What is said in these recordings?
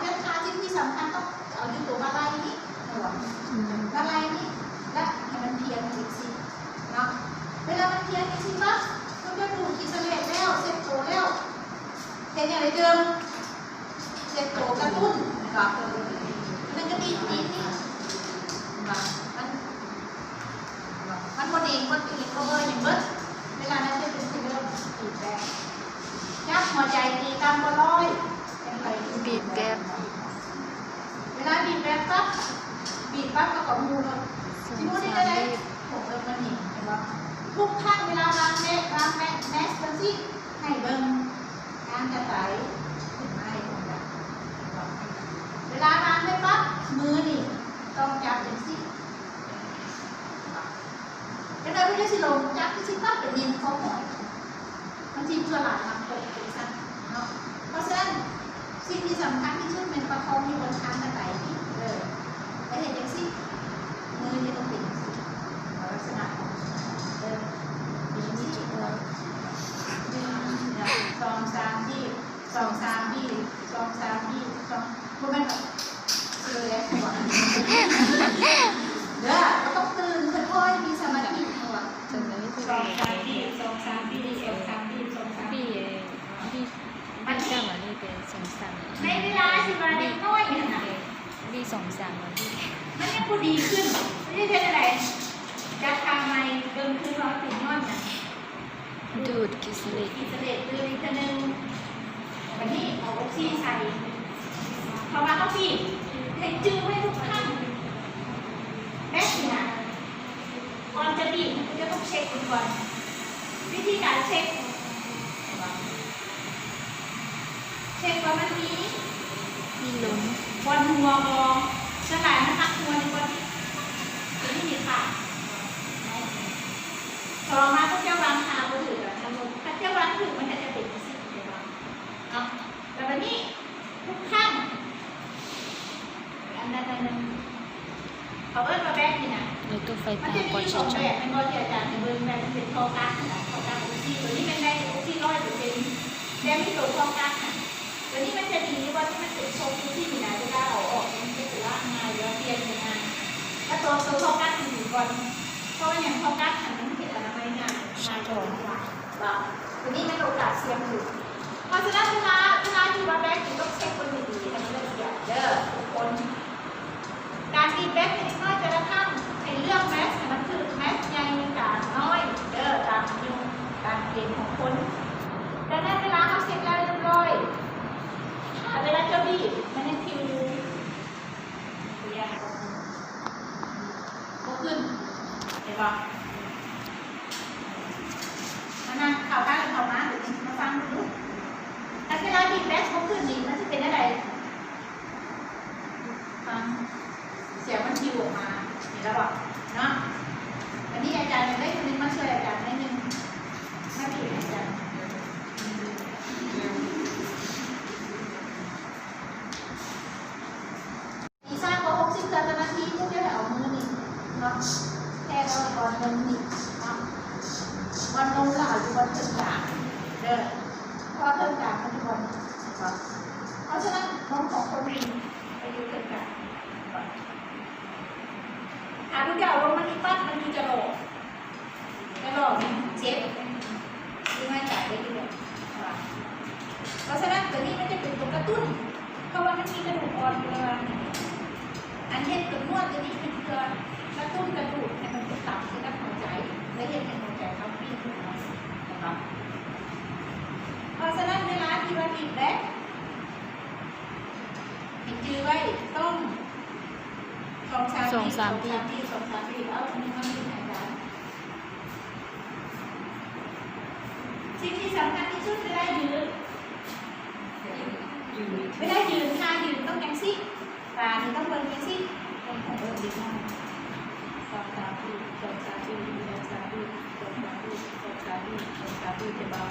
ນັ້ນ ທ່າທີ່ສຳຄັນຕ້ອງເອົາຢູ່ຕົວບ່າໄຫຼ່ນີ້ ອືມ ບ່າໄຫຼ່ນີ້ ແລະ ໃຫ້ມັນພຽງຈັ່ງຊີ້ເນາະ. ເວລາມັນພຽງຈັ່ງຊີ້ປັບ ມັນຈະດູດກິດສະເລດແລ້ວ ເຊັດໂຕແລ້ວ ເຮັດຫຍັງໄດ້ຕື່ມ? ເຊັດໂຕກະຕຸ້ນ ແມ່ນບໍ່? ມັນກະດີດຕີນນີ້ ມັນ ມັນບໍ່ດີດ ບໍ່ຕີນບໍ່ເບີຫຍັງເບິດ. ເວລານັ້ນຈະເປັນຊິເລີ່ມບີບແບບ ຈັບຫົວໃຈຕີຕ່ຳກວ່າຮ້ອຍ ເປັນໄປບີບແບບ. ເວລາບີບແບບປັບ ບີບປັບແລ້ວກໍໝູ່ໂລດ ຊິໝູ່ໄດ້ຈັ່ງໃດ? ຫົວເອີກມັນນີ້ ເຫັນບໍ່? ທຸກຄັ້ງເວລາວາງແມດ ວາງແມດ ແມດຈັ່ງຊີ້ ໃຫ້ເບິ່ງ ກາງກະໄຕຂຶ້ນມາໃຫ້ເບິ່ງນະ. ເວລາວາງໄດ້ປັບ ມືນີ້ຕ້ອງຈັບຈັ່ງຊີ້ ຈັງໃດເພິ່ນຈັ່ງຊິລົງ ຈັບຈັ່ງຊີ້ປັບ ໄປເໜັ່ງຂໍ້ຫອຍ ບາງທີສ່ວນຫຼາຍມັກຕົກເປັນຊັ້ນເນາະ. ເພາະສະນັ້ນ ສິ່ງທີ່ສຳຄັນທີ່ສຸດແມ່ນປະຄອງຢູ່ບົນຄາງກະໄຕນີ້ ເອີ ແລະ ເຮັດຈັ່ງຊີ້ ມືນີ້ຕ້ອງເປັນຈັ່ງຊີ້ ລັກສະນະຂອງ ເອີ ເປັນຈັ່ງຊີ້ ເອີ ໜຶ່ງ ສອງ ສາມ ບີບ ສອງ ສາມ ບີບ ສອງ ສາມ ບີບ ສອງ ບໍ່ແມ່ນແບບ ເອີ ແລ້ວ ເດີ ກໍຕ້ອງຕື່ນ ຄ່ອຍໆ ມີສະມາທິ ສອງ ສາມ ບີບ ສອງ ສາມ ບີບ ສອງ ສາມ ບີບ ສອງ ສາມ ບີບ ບີບ ບີບ ໃນເວລາທີ່ວ່າເດັກນ້ອຍຫັ້ນນະ ບີບ ສອງ ສາມ ບີບ ມັນຍັງບໍ່ດີຂຶ້ນ ມັນຊິເຮັດຈັ່ງໃດ? ຈັດທ່າໃໝ່ ເບິ່ງຄືວ່າເປັນຍ້ອນຫຍັງ ດູດກິດສະເລດ ກິດສະເລດຕື່ມອີກເທື່ອໜຶ່ງ. ບັດນີ້ເອົາອົກຊີໃສ່ ເພາະວ່າເຮົາບີບ ໃຫ້ຈື່ໄວ້ທຸກຄັ້ງ ແບບນີ້ນະ. ກ່ອນຈະບີບ ເຮົາຈະຕ້ອງເຊັກມັນກ່ອນ. ວິທີການເຊັກ ເຊັກວ່າມັນມີ ມີລົມ ບ່ອນຮົ່ວບໍ່. ສ່ວນຫຼາຍມັນມັກຮົ່ວໃນບ່ອນທີ່ ຕົວນີ້ມີຂາດ. ຕໍ່ມາພວກເຈົ້າວາງທ່າບໍ່ຖືກ ຖ້າເຈົ້າວາງຖືກ ມັນກໍຈະເປັນຈັ່ງຊີ້ ເຫັນບໍ່? ເນາະ ແລ້ວບັດນີ້ ທຸກຄັ້ງ ອັນນັ້ນອັນໜຶ່ງ ເຂົາເອີ້ນວ່າແບກນີ້ນະ ແລ້ວກໍໄຟ ມັນຈະມີຢູ່ສອງແບບ ແມ່ນບໍ່ ທີ່ອາຈານໃຫ້ເບິ່ງ ແບບມັນເປັນທໍ່ກັກຫັ້ນນະ ທໍ່ກັກອົກຊີ ຕົວນີ້ແມ່ນໄດ້ອົກຊີຮ້ອຍເປີເຊັນ ແຕ່ມີຕົວທໍ່ກັກຫັ້ນ ຕົວນີ້ມັນຈະດີຢູ່ວ່າທີ່ມັນເປັນຊົກຢູ່ຊີ້ນະ ເວລາເອົາອອກມັນຈະລ້າງງ່າຍ ຫຼືວ່າປ່ຽນກໍງ່າຍ ແລ້ວຕົວ ຕົວທໍ່ກັກມັນດີກ່ອນ ເພາະວ່າຫຍັງ ທໍ່ກັກຫັ້ນມັນເຮັດອະນາໄມງ່າຍ ງ່າຍກວ່າ ວ່າ ຕົວນີ້ມັນໂອກາດສ່ຽງສູງ. ເພາະສະນັ້ນເວລາ ເວລາທີ່ວ່າແບກນີ້ຕ້ອງເຊັກເບິ່ງດີໆ ໃຫ້ມັນລະອຽດເດີທຸກຄົນ. ການບີບແບກໃຫ້ເດັກນ້ອຍແຕ່ລະຄັ້ງ ໃຫ້ເລືອກແມັດໃຫ້ມັນຖືກ ແມັດໃຫຍ່ກາງນ້ອຍເດີ ຕາມອາຍຸການເປັນຂອງຄົນ. ດັ່ງນັ້ນເວລາເຮົາເຊັກແລ້ວຮຽບຮ້ອຍ ຖ້າເວລາເຈົ້າບີບ ມັນຍັງພິວຢູ່ ບໍ່ຂຶ້ນ ເຫັນບໍ່? ມານັ່ງເຂົ້າຂ້າງເຂົ້າມາ ມາຟັງດູ ຄັນເວລາບີບແບກບໍ່ຂຶ້ນນີ້ ມັນຊິເປັນແນວໃດ? ຟັງ ສຽງມັນພິວອອກມາ ເຫັນແລ້ວບໍ່ເນາະ? ອັນນີ້ອາຈານຢາກໄດ້ຄົນໜຶ່ງມາຊ່ວຍອາຈານໜ້ອຍໜຶ່ງ ມາບີບອາຈານ. ອີກສາມກວ່າຫົກສິບເທື່ອຕໍ່ນາທີ ພວກເຈົ້າຈະເອົາມືນີ້ເນາະ ແທະເອົາບ່ອນນົມນີ້ເນາະ ບ່ອນນົມລາວຢູ່ບ່ອນເທິງກາງເດີ ເພາະວ່າເທິງກາງມັນຢູ່ບ່ອນນີ້ເນາະ. ເພາະສະນັ້ນ ນົມຂອງຄົນນີ້ໄປຢູ່ເທິງກາງ ຖ້າພວກເຈົ້າເອົາລົງມານີ້ປັບ ມັນຄືຈະຫຼອກ ກະຫຼອກນີ້ເຈັບ ຄືງາຍຕາຍໄດ້ຢູ່ແລ້ວ. ເພາະສະນັ້ນ ຕົວນີ້ມັນຈະເປັນຕົວກະຕຸ້ນ ເພາະວ່າມັນມີກະດູກອ່ອນຢູ່ລະຫວ່າງນີ້. ອັນເຮັດຕົວນວດຕົວນີ້ເປັນເພື່ອກະຕຸ້ນກະດູກໃຫ້ມັນໄປຕຳໃສ່ກັບຫົວໃຈ ແລະ ເຮັດໃຫ້ຫົວໃຈເຮົາປີ້ນຂຶ້ນມາ. ເພາະສະນັ້ນ ເວລາທີ່ວ່າບີບແບກ ໃຫ້ຈື່ໄວ້ ຕ້ອງສອງສາມ ສອງສາມ ສອງສາມ ບີບ ບີບ ສອງສາມ ບີບ ເອົາ ອັນນີ້ມາບີບໃຫ້ອາຈານ. ສິ່ງທີ່ສຳຄັນທີ່ສຸດເວລາຢືນ ເວລາຢືນ ທ່າຢືນຕ້ອງຈັ່ງຊີ້ ຕານີ້ຕ້ອງເບິ່ງຈັ່ງຊີ້ ເບິ່ງຂອງເບິ່ງເດັກນ້ອຍ ສອງສາມ ບີບ ສອງສາມ ບີບ ສອງສາມ ບີບ ສອງສາມ ບີບ ສອງສາມ ບີບ ສອງສາມ ບີບ ເຫັນບໍ່?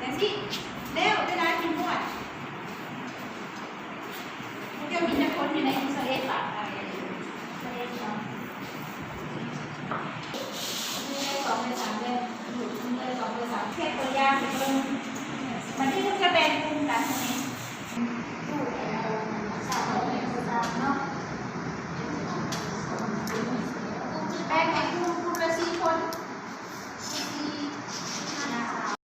ຈັ່ງຊີ້ ແລ້ວເວລາທີ່ນວດ ພວກເຈົ້າມີຈັກຄົນຢູ່ໃນ ຊາວເອັດ ບາດ ຊາວເອັດ ເນາະ ໜຶ່ງ ສອງ ສາມ ເດີ ໜຶ່ງ ສອງ ສາມ ເຊັກຕົວຢ່າງໃຫ້ເບິ່ງ ບັດນີ້ເພິ່ນຈະແບ່ງກຸ່ມກັນໃຫ້